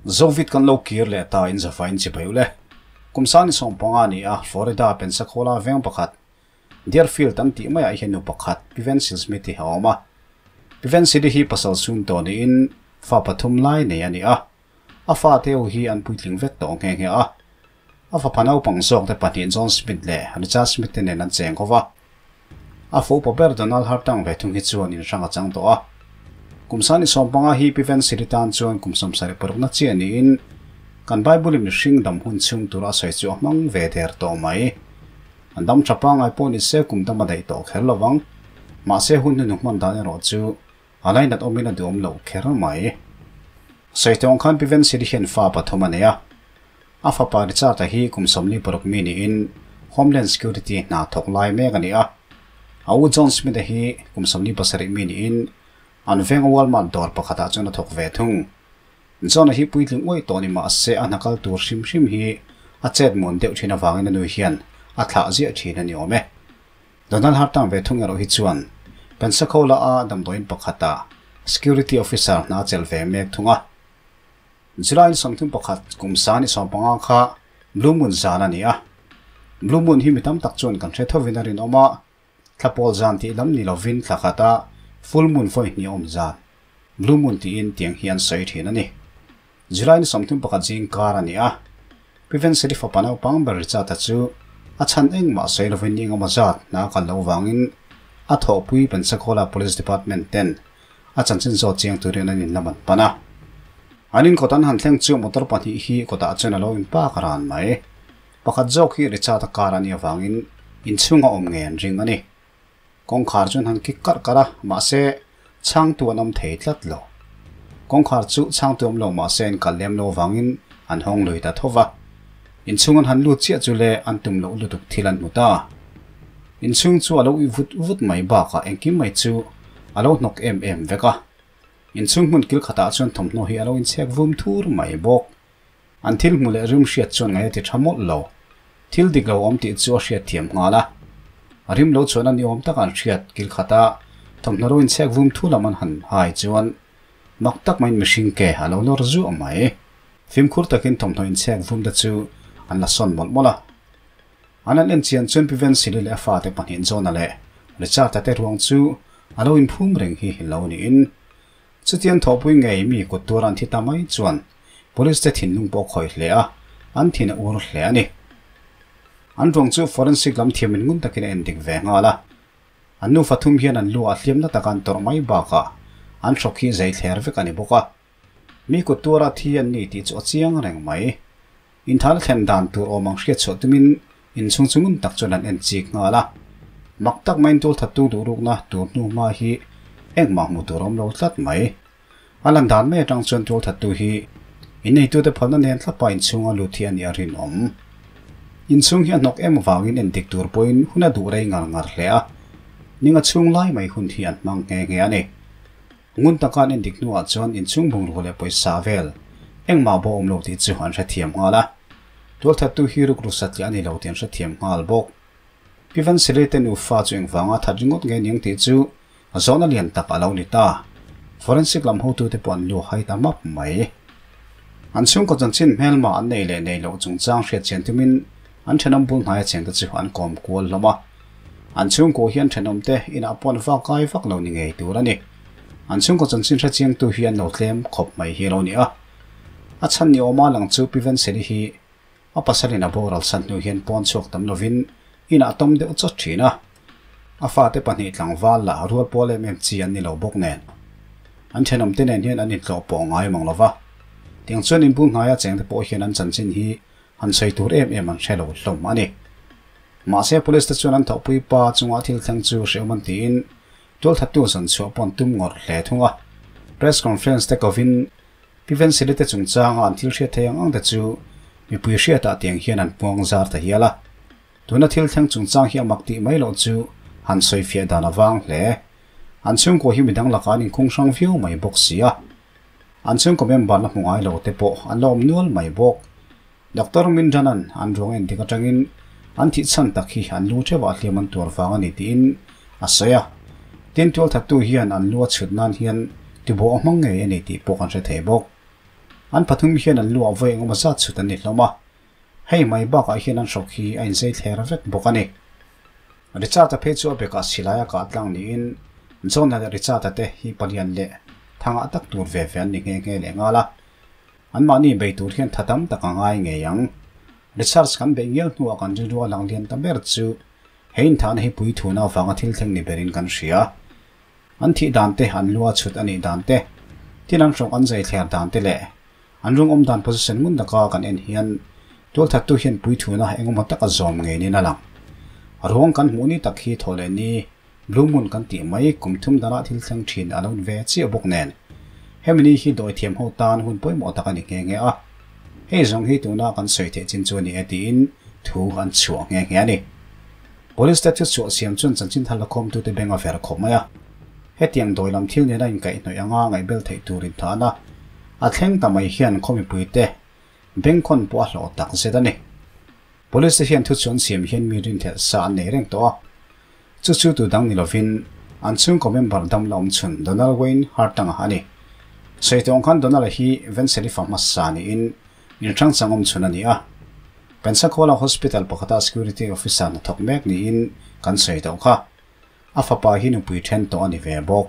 Zovit kan lo kir leh ta in zafa in chibai ule. Kum sani 15 ni a Florida Pensacola veng pakhat Deerfield an tih maiah hian nu pakhat Pi Vensil Smith hi a awm a. Pi Vensil hi pasal sun tawh niin fa pathum lai nei a ni a. A fa te ho hi an puitling vek tawh nghe nghe a. A fapa naupang zawk te pahnih John Smith leh Richard Smith te nen an cheng ho va. A fo upa ber Donald Hartang ve thung hi chuan in hrang a chang tawh a. Kum sani 15 hi Pi Vensil tan chuan kum 76 na chiah niin kan Bible in mihring dam hun chhung tura a sawi chu a hmang ve der tawh mai. An dam tha pangai pawh ni se kum dam a daih tawh kher lovang. Mahse hun hnu hman dan erawh chu a lainat awmin a duhawm loh kher mai. Sawi tawng khan Pi Vensil hian fa pathum a nei a. A fapa Richard a hi kum 36 mi niin Homeland Security hna thawk lai mek a ni a. A u John Smith a hi kum 37 mi niin an veng Walmart dawr pakhatah chuan a thawk ve thung. John a hi puitling uai tawh ni mahse a hnakal tur hrim hrim hi a chet mun deuh thin awangin a nui hian a thlah ziah thin a ni awm e. Donald Hartang ve thung erawh hi chuan Pensacola a damdawiin pakhata security officer hna chel ve mek thung a. July 31 kum sani 15 kha Blue Moon zan a ni a. Blue Moon hi mi tam tak chuan kan hre thovin a rin awm a. Thlapol zan tih lam ni lovin thlakhata full moon voi hni awm zan. Blue Moon tiin tiang hian sawi thin a ni. July 31 jing kar a ni a. Pi Vensil fapa naupang ber Richard a chu a chan engmah sawi lovin ni engemaw zat hna kal lo wangin a thawhpui Pensacola Police Department ten a chanchin zawt chiang turin an in lam an pan a. An in kawt an han thleng chu motor pahnih hi kawtah chuan a lo in pak ran mai. Pakhat zawk hi Richard a kar a ni awangin inchhunga awm nge an ring a ni. Kawngkhar chuan han kik kar kar a, mahse chhang tu an awm thei tlat lo. Kawngkhar chu chhang tu awm lo mahse an kal lem lo wangin an hawng lui ta thova. Inchhung an han lut chiah chu le an tum lo lutuk thil an hmu ta. Inchhung chu a lo i vut vut mai bakah engkim mai chu a lo hnawk em em vek a. Inchhung hmun kil khatah chuan thawmhnaw hi a lo inchhek vum thur mai bawk. An thil hmu leh rim hriat chuan ngai a ti tha mawlh lo. Thil dik lo awm tih chu a hriat thiam nghal a. A rim lo chuan a ni awm tak an hriat kil khata thawmhnaw ro inchhek vum thu lam an han hai chuan mak tak maiin mihring ke a lo lawr zuah mai. Fimkhur takin thawmhnaw inchhek vum te chu an la sawn mawlh mawlh a. An an en chian chuan Pi Vensil leh a fate pahnih John-a leh Richard-a te ruang chu a lo inphum reng hi lo niin. Chutiang thawhpui ngei mi kut tur an thi ta mai chuan police te thinlung pawh khawi hle a, an thin a ur hle a ni. An ruang chu forensic lam thiamin ngun takin a endik ve nghal a. An nu fathum hian an lu ah hliamna taka an tawrh mai bakah an hrawk hi zei thler vek a ni bawk a. Mi kut tura thi an ni tih chu a chiang reng mai. Inthal thlen dan tur awm ang hriat chhuah tumin inchhung chu ngun tak chuan an en chik nghal a. Mak tak maiin tul thattu duh rukna tur hnu hma hi engmah hmu tur awm lo tlat mai. A lan dan mai atang chuan tul thattu hi inneitute phalna nen thlapa inchhunga lut hi a ni a rinawm. Inchhung hi a hnawk em wangin en dik tur pawhin hun a duh rei ngar ngar hle a. Ninga chhung lai mai hun hi an hmang nghe nghe a ni. Ngun taka an en dik hnuah chuan inchhung bungrua leh pawisa vel engmah bo awm lo tih chu an hrethiam nghal a. Tual thattu hi ruk ru satliah a ni lo tih an hrethiam nghal bawk. Pi Vansili te nufa chu engvanga that ringawt nge niang tih chu zawhna lian tak a lo ni ta. Forensic lam hotute pawh an lu hai ta map mai. An chhungkaw chanchin hmelma an nei leh nei loh chungchang hriat chian tumin an thenawm bul hnaia cheng te chu an kawm kual hlawm a. An chhungkaw hian thenawm te inah pawh an vak ai vak lo ni ngei tur a ni. An chhungkaw chanchin hre chiangtu hi an lo tlem khawp mai hi a lo ni a. A chhan ni awma lang chu Pi Venseli hi a pasalin a boral san hnu hian pawn chhuak tam lovin inah tawm deuh chawt thin a. A fate pahnih tlangval lah rual pawl em em chi an ni lo bawk nen. An thenawm te nen hian an intlawh pawh ngai mang lova. Tiang chuan inbul hnaia cheng te pawh hian an chanchin hi han sawi tur em em an hre lo hlawm a ni. Mahse police te chuan an thawhpui pa chunga thil thleng chu hreawm an tiin tual thattu zan chhuah pawh an tum ngawr hle thung a. Press conference te kovin Pi Vensili te chungchanga an thil hriat thei ang ang te chu mipui hriatah tiang hian an puang zar ta hial a. Tuna thil thleng chungchang hi a mak tih mai loh chu han sawi fiah dan awang hle. An chhungkaw hi midang lakah an inkhung hrang viau mai bawk si a. An chhungkaw member la hmu ngai lo te pawh an la awm nual mai bawk. Doctor Mindranan an ruang endik atangin an thih chhan tak hi an lu theuhah hliam an tuar vang a ni tiin a sawi a. Tin tual thattu hian an lu a chhut nan hian tibuah a hmang ngei a ni tih pawh kan hre thei bawk. An pathum hian an lu ah vawi engemaw zat chhut an ni hlawm a, hei mai bakah hian an hrawk hi a inzei thler vek bawk a ni. Richard-a phei chu a bekah silai a kah tlang niin John-a leh Richard-a te hi palian leh thangah tak tur ve ve an ni nghe nghe leh nghal a. Anmahni bei tur hian tha tam tak a ngai ngei ang. Richards kan beih ngial hnuah kan rilru a lang lian ta ber chu he inthahna hi puithuna avanga thil thleng ni berin kan hria. An thih dan te, an lua chhut a nih dan te, tin an hrawk an zai thler dan te leh an rung awm dan position ngun taka kan en hian tualthattu hian puithuna engemaw tak a zawm ngei niin a lang. Ruang kan hmuh ni tak hi thaw leh ni Blue Moon kan tih mai kum thum danah thil thleng thin a lo ve chiah bawk nen hemi ni hi dawithiam ho tan hun pawimawh tak a ni nghe nghe a. Hei zawng hi tuna kan sawi theih chin chu a ni e tiin thu an chhuah nghe nghe a ni. Police te chu chhuah siam chuan chanchin thar la khawmtute beng a ver khawp mai a. Hetiang dawi lam thil nena inkaihhnawih anga ngaihbel theih tur inthahna a thleng ta mai hian khaw mipuite bengkhawn pawh a hlawh tak zet a ni. Police te hian thu chuan siam hian mi rinhlelh sa an nei reng tawh a. Chu chu tu dang ni lovin an chhungkaw member dam la awm chhun Donald Wayne Hartanga a ni. Sawi tawng khan Donald-a hi Venselifa hmasa niin inhrang chang awm chhun a ni a. Pensacola Hospital pakhata security officer hnathawk mek niin kan sawi tawh kha. A fapa hi nupui then tawh a ni ve bawk.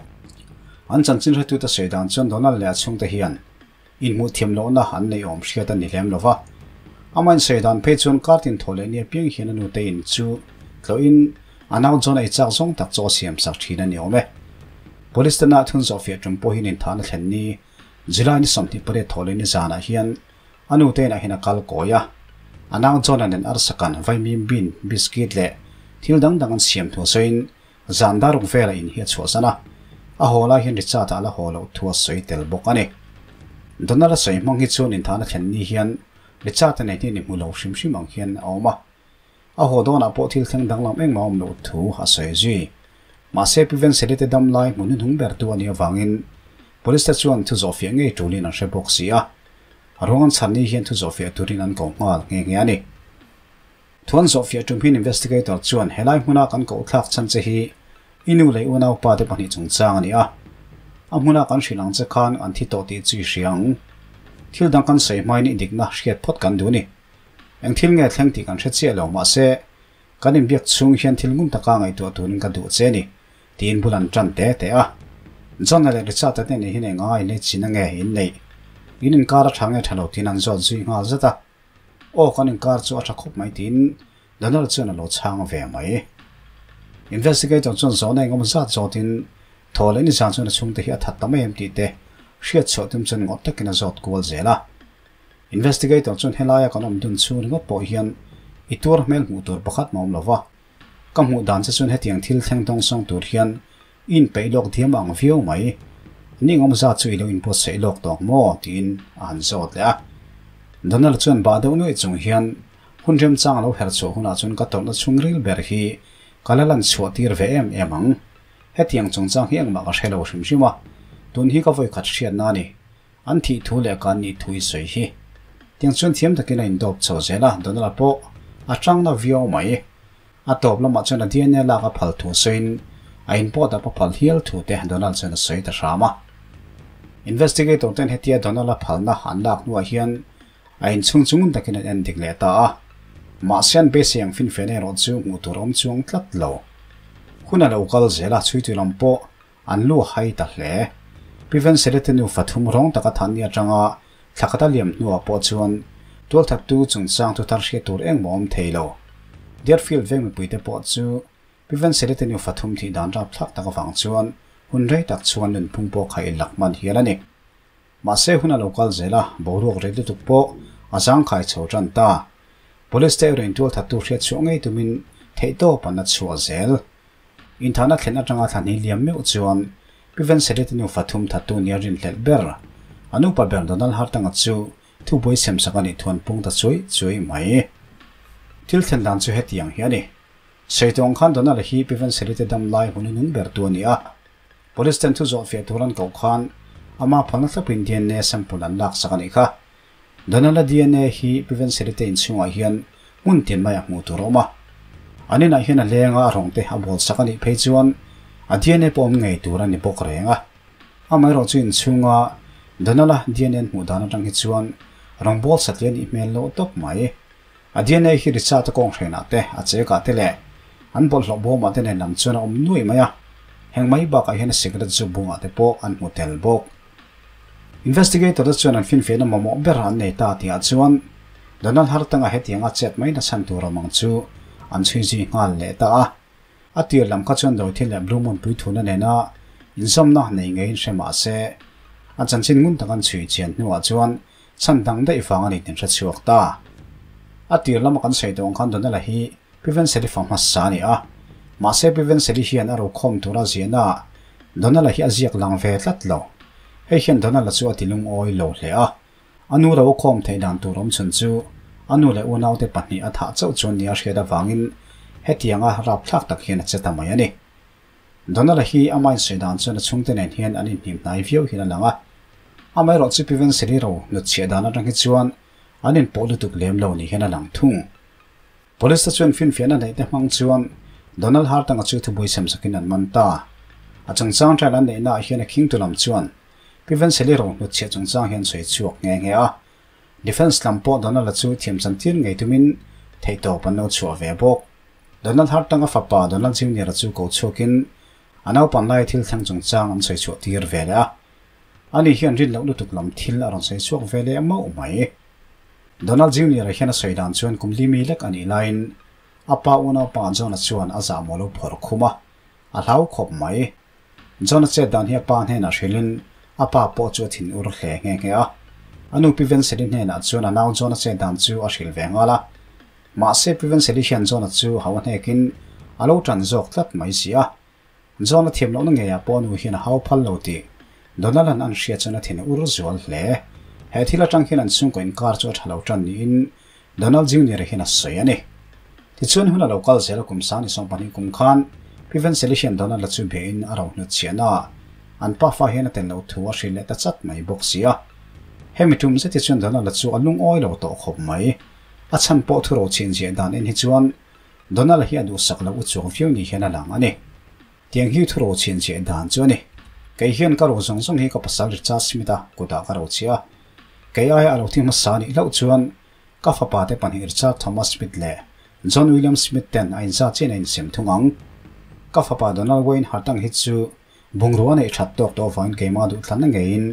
An chanchin hretute sawi dan chuan Donald leh a chhungte hian inhmuh thiam lohna an nei awm hriat a ni lem lo va. Amah insawi dan phei chuan kartin thaw leh ni apiang hian a nute in chu tlawhin a nau John ei chak zawng tak chaw siam sak thin a ni awm e. Police te nah thun zawh fiah tum pawhin inthahna thlen ni July ni 28 thaw leh ni zanah hian A nu te inah hian a kal kawi a, a nau John-a nen arsakan, vaimim bean, biscuit leh thil dang dang an siam thu sawiin zan daruk velah in hi a chhuahsan a, a haw lai hian Richard-a a la haw loh thu a sawi tel bawk a ni. Donald-a sawi hmang hi chuan inthahna thlen ni hian Richard-a nen hian inhmu lo hrim hrim ang hian a awm a, a haw dawnah pawh thil thleng danglam engmah a awm loh thu a sawi zui. Mahse Pi Venseli te dam lai hmun hnuhnung bertu a nih avangin Police te chuan thu zawhfiah ngei tulin an hre bawk si a. A ruang an chhan ni hian thu zawhfiah turin an ko nghal nghe nghe a ni. Thu an zawhfiah tum hian investigator chuan helai hmuna kan koh thlak chhan che hi i nu leh unaupa te pahnih chungchang a ni a. A hmuna kan hrilh ang che khan an thi tawh tih chu i hria ang. Thil dang kan sawi hmain i dikna hriat phawt kan duh a ni. Eng thil nge thleng tih kan hre chiah lo mahse kan inbiak chhung hian thil ngun taka ngaihtuah turin ka duh che a ni. Tiin bul an tan te te a. John-a leh Richard-a te nih hi nei ngai nei chin ange in neih. In inkar a tha nge tha lo tiin an zawt zui nghal zat a. Aw kan inkar chu a tha khawp mai tiin Donald chuan a lo chhang ve mai. Investigator chuan zawhna engemaw zat zawtin thaw leh nizan chuan a chhungte hi a that ta mai em tih te hriat chhuah tum chuan ngawt takin a zawt kual zel a. Investigator chuan helaia kan awm dun chhung ringawt pawh hian i tuar hmel hmuh tur pakhat mah awm lo va. Ka hmuh dan che chuan hetiang thil thleng dawng sawng tur hian i inpeih lawk diam ang viau mai. Ningawm zat chu i lo inbuatsaih lawk tawk maw? tiin a han zawt leh a. Donald chuan bah deuh nuaih chung hian hun remchang a lo herh chhuah hunah chuan ka tawrhna chhungril ber hi ka la lan chhuah tir ve em em ang. Hetiang chungchang hi engmah ka hre lo hrim hrim a, tun hi ka vawikhat hriatna a ni. An thih thu leh kan nih thu i sawi hi. Tiang chuan thiam takin a indawp chho zel a, Donald-a pawh a tang na viau mai. A tawp lamah chuan a DNA lak a phal thu sawiin a inpawh dap a phal hial thu te Donald chuan a sawi ta hram a. Investigator ten hetia Donald-a phalna an lak hnuah hian a inchhung chung takin an en dik leh ta a. Mahse an beisei ang finfiahna erawh chu hmuh tur a awm chuang tlat lo. Hun a lo kal zel a, chhuitu lam pawh An lu a hai ta hle. Pi Vensele te nufa thum rawng taka than ni atanga thla khat a liam hnuah pawh chuan tualthattu chungchang thu thar hriat tur engmah awm thei lo. Deerfield veng mipuite pawh chu Pi Vensele te nufa thum thih dan rapthlak tak avang chuan hun rei tak chuan nunphung pawh kha i lak hman hial a ni. Mahse hun a lo kal zel a, boruak rei lutuk pawh a zangkhai chho tan ta. Police te erawh in tualthattu hriat chhuah ngei tumin theihtawp an la chhuah zel. Inthahna thlen atanga thlan hi liam meuh chuan Pi Venselite nufa thum thattu nia rinhlelh ber. A nupa ber Donald Hartanga chu thubuai semsak a nih thuan pung ta chuai chuai mai. Thil thlen dan chu hetiang hi a ni. Saitawng khan Donald hi Pi Venselite dam lai hmun nung ber tu a ni a. Police ten thu zawh fiah tur an koh khan ama phalna thlapin DNA sample an laksak a nih kha. Donald-a DNA hi Pi Venselite inchhungah hian hmun tin mai a hmuh tur a awm a. An inah hian a lenga a rawng te a bawl sak a nih phei chuan a DNA pawh awm ngei tur a ni bawk reng a. Amaherawh chu inchhunga Donald-a DNA an hmuh dan atang hi chuan rawngbawl satliah nih hmel loh tawp mai. A DNA hi Richard-a kawng hrenah te, a chekah te leh an bawlhhlawh bawmah te nen lam chuan a awm nuai mai a. Heng mai bakah hian a cigarette zu bungah te pawh an hmu tel bawk. Investigator te chuan an finfiahna mamawh ber an nei ta tihah chuan Donald Hartanga hetianga chet mai nachhan tur awm ang chu an chhui zui nghal leh ta a. A tir lam kha chuan Dawithil leh Blue Moon puithuna nena inzawmna nei ngeiin hre mah se, a chanchin ngun tak an chhui chian hnuah chuan chhan dang daih vang a ni tin hre chhuak ta. A tir lama kan sawi tawh ang khan Donald-a hi Pi Venseli fa hmasa a ni a, mahse Pi Venseli hian a rokhawm tura ziahnaah Donald-a hi a ziak lang ve tlat lo. Hei hian Donald-a chu a ti lungawi lo hle a, A nu ro khawm theih dan tur awm chhun chu a nu leh unaute pahnih a thah chauh chuan nia hriat avangin hetianga rapthlak tak hian a che ta mai a ni. Donald-a hi ama insawi dan chuan a chhungte nen hian an inhnim hnai viau hian a lang a. Amaherawh chu Pi Venseli ro hnutchhiah dan atang hi chuan an inpawh lutuk lem lo ni hian a lang thung. Police te chuan finfiahna neih te hmang chuan Donald Hartanga chu thubui sem sakin an man ta. A chungchang trial an neihnaah hian a khingtu lam chuan Pi Venseli ro hnutchhiah chungchang hian sawi chhuak nghe nghe a. Defence lam pawh Donald-a chu thiam chantir ngei tumin theihtawp an lo chhuah ve bawk. Donald Hartanga fapa Donald Junior-a chu ko chhuakin a naupan laia thil thleng chungchang an sawi chhuah tir ve leh a. Ani hian rin loh lutuk lam thil a rawn sawi chhuak ve leh mauh mai. Donald Junior-a hian a sawi dan chuan kum li mi lek a nih laiin a pa unaupa John-a chuan a zahmawh lo phawrh khum a, a hlau khawp mai. John-a chet dan hi a pa hnenah hrilhin a pa pawh chu a thin ur hle nghe nghe a. A nu Pi Venseli hnenah chuan a nau John-a chet dan chu a hrilh ve nghal a. Mahse Pi Venseli hian John-a chu hau a hnekin a lo tan zawk tlat mai si a. John-a thiam lohna ngeiah pawh a nu hian a hau phal lo tih Donald-a'n an hriat chuan a thin ur zual hle. He thil atang hian an chhungkaw inkar chu a tha lo tan niin Donald Junior hian a sawi a ni. Tichuan hun a lo kal zel a kum sang ni 20 kum khan Pi Venseli hian Donald-a chu biain a ro hnutchhiahna ah an pafa hian a tel loh thu a hrilh leh ta chat mai bawk si a. Hemi tum zet hi chuan Donald-a chu a lungawi lo tawh khawp mai. A chhan pawh thu ro chhin ziah dan en hi chuan Donald-a hi a duhsak loh u chuang viau ni hian a lang a ni. Tiang hi thu ro chhin chiah dan chu a ni. Kei hian ka ro zawng zawng hi ka pasal Richard Smith-a kutah ka ro chhiah a. Kei aia a lo thi hmasa nih hlauh chuan ka fapa te pahnih Richard Thomas Smith leh John William Smith ten a inzat chiah in a insem thung ang. Ka fapa Donald Wayne Hartang hi chu bungrua neih that tawk tawh avangin keimah duhthlanna ngeiin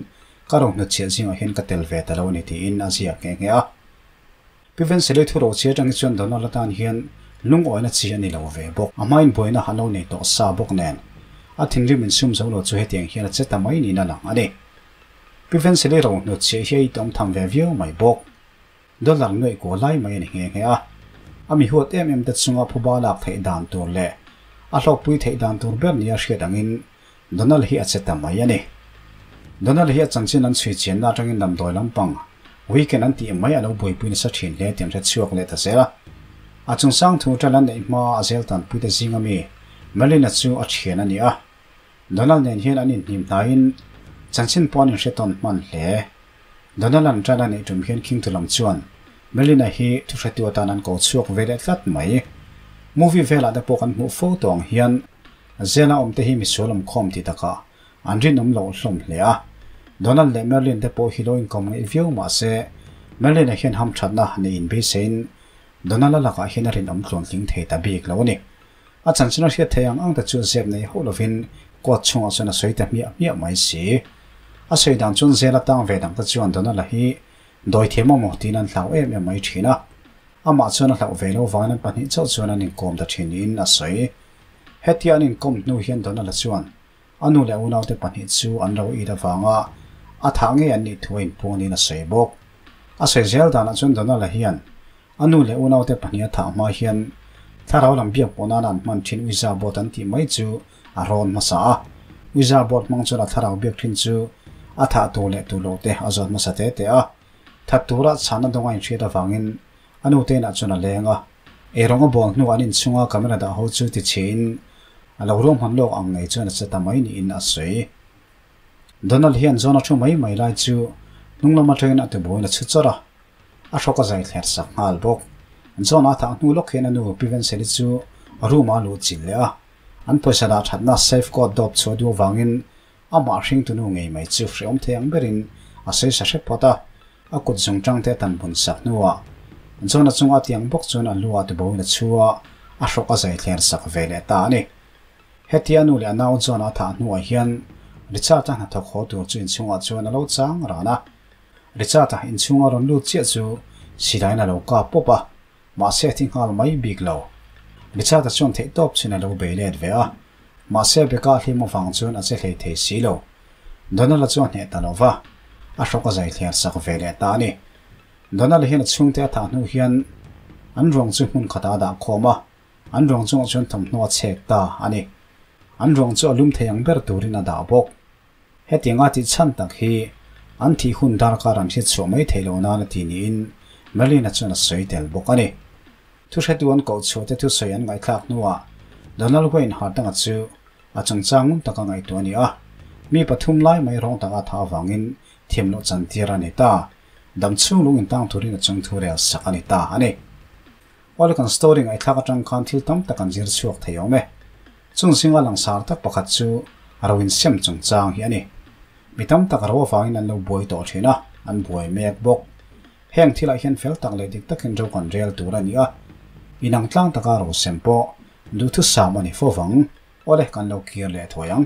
ka ro hnutchhiah zingah hian ka tel ve ta lo a ni tiin a ziak nghe nghe a. Pi Venseli thu ro chi atang hi chuan Donald atan hian lungawina chi a ni lo ve bawk. A hmain buaina a lo nei tawh sa bawk nen a thinrim insum zo lo chu hetiang hian a che ta mai niin a lang a ni. Pi Venseli ro hnut chiah hi a itawm tham ve viau mai bawk. Dollar nuaih kuah lai mai a ni nghe nghe a. A mi huat em em te chunga phuba lak theih dan tur leh a hlawkpui theih dan tur ber nia hriat angin Donald hi a che ta mai a ni. Donald hi a chanchin an chhui chianna atangin damdawi lampang weekend an tih mai a lo buaipui nasa thin hle tih an hre chhuak leh ta zel a. A chungchang thu ṭan an neih hma a zel tanpuite zinga mi Melina chu a thian a ni a. Donald nen hian an inhnim hnaiin chanchin pawh an inhre tawn hman hle. Donald an ṭan a neih tum hian Khingtu lam chuan Melina hi thuhretu atan an ko chhuak ve leh tlat mai. Movie velah te pawh kan hmuh fo tawh ang hian Zela awmte hi misual awm khawm ti takah an rinawm loh hlawm hle a. Donald leh Merlin te pawh hi lo inkawm ngeih viau mah se Merlin-a hian hamthatna neih inbeiseiin Donald-a lakah hian a rinawm tluantling thei ta bik lo a ni. A chanchin a hriat theih ang ang te chu zep nei hauh lovin court chhungah chuan a sawi ta hmiah hmiah mai si. A sawi dan chuan Zela tang ve dang te chuan Donald-a hi dawi thiam amaw tiin an hlau em em mai thin a. Amah chuan a hlauh ve lo vangin an pahnih chauh chuan an inkawm ta thin niin a sawi. Hetia an inkawm hnu hian Donald-a chuan a nu leh unaute pahnih chu an ro it avanga a thah ngei an nih thu a inpuang niin a sawi bawk. A sawi zel danah chuan Donald-a hian A nu leh unaute pahnih a thah hma hian thlarau lam biak pawh nana an hman thin Ouija board an tih mai chu a rawn hmasa a. Ouija board hmang chuan a thlarau biak thin chu a thah tur leh tur loh te a zawt hmasa te te a. That tura chhana dawng a inhriat avangin a nu te inah chuan a leng a. Eirawng a bawl hnuah an inchhunga camera dah ho chu tichhiin a lo ruahman lawk ang ngei chuan a che ta mai niin a sawi. Donald hian zawn a thu mai mai lai chu hnung lam atangin a tibuain a chhu chawrh a. A hrawk a zai thler sak nghal bawk. John a thah hnu lawk hian a nu Pi Venseli chu room ah a luh chilh leh a. An pawisa dah thatna safe code dawp chhuah duh avangin amah hringtu nu ngei mai chu hrehawm thei ang berin a sawi sa hrep phawt a, a kut zungṭang te a tan bun sak hnuah John-a chunga tiang bawk chuan a lu ah tibo in a chhu a, a hrawk a zai thler sak ve leh ta a ni. Hetia nu leh a nau John-a a thah hnuah hian Richard-a hnathawk haw tur chu inchhungah chuan a lo chang ran a. Richard-a inchhunga rawn lut chiah chu silaiin a lo kap pawp a, mahse a thi nghal mai bik lo. Richard-a chuan theihtawp chin a lo bei let ve a, mahse Becca hlim avang chuan a che hlei thei si lo. Donald-a chu a hneh ta lo va, a hrawk a zai thler sak ve leh ta a ni. Donald hian a chhungte a thah hnu hian an ruang chu hmun khatah a dah khawm a, an ruang chungah chuan thawmhnaw a chhek ta a ni. An ruang chu a lum thei ang ber turin a dah bawk. Hetianga tih chhan tak hi an thih hun darkar an hriatchhuah mai theih loh nan a ti niin Merlin-a chuan a sawi tel bawk a ni. Thuhretu an koh chhuah te thusawi an ngaihthlak hnuah Donald Wayne Hardanga chu a chungchang ngun taka ngaihtuah a ni a, mi pathum lai mai rawng taka a thah avangin thiam loh chantir a ni ta. Dam chhung lung intang turin a chung thu rel sak a ni ta a ni. Awle kan story ngaihthlak atang khan thil tam tak an zir chhuak thei awm e. Chung zinga langsar tak pakhat chu ro insem chungchang hi a ni. Mi tam tak ro avangin an lo buai tawh thin a, an buai mek bawk. Heng thilah hian fel tak leh dik takin ro kan rel tur a ni a, inang tlang taka ro sem pawh duhthusam a ni fo vang. Awle kan lo kir leh thuai ang.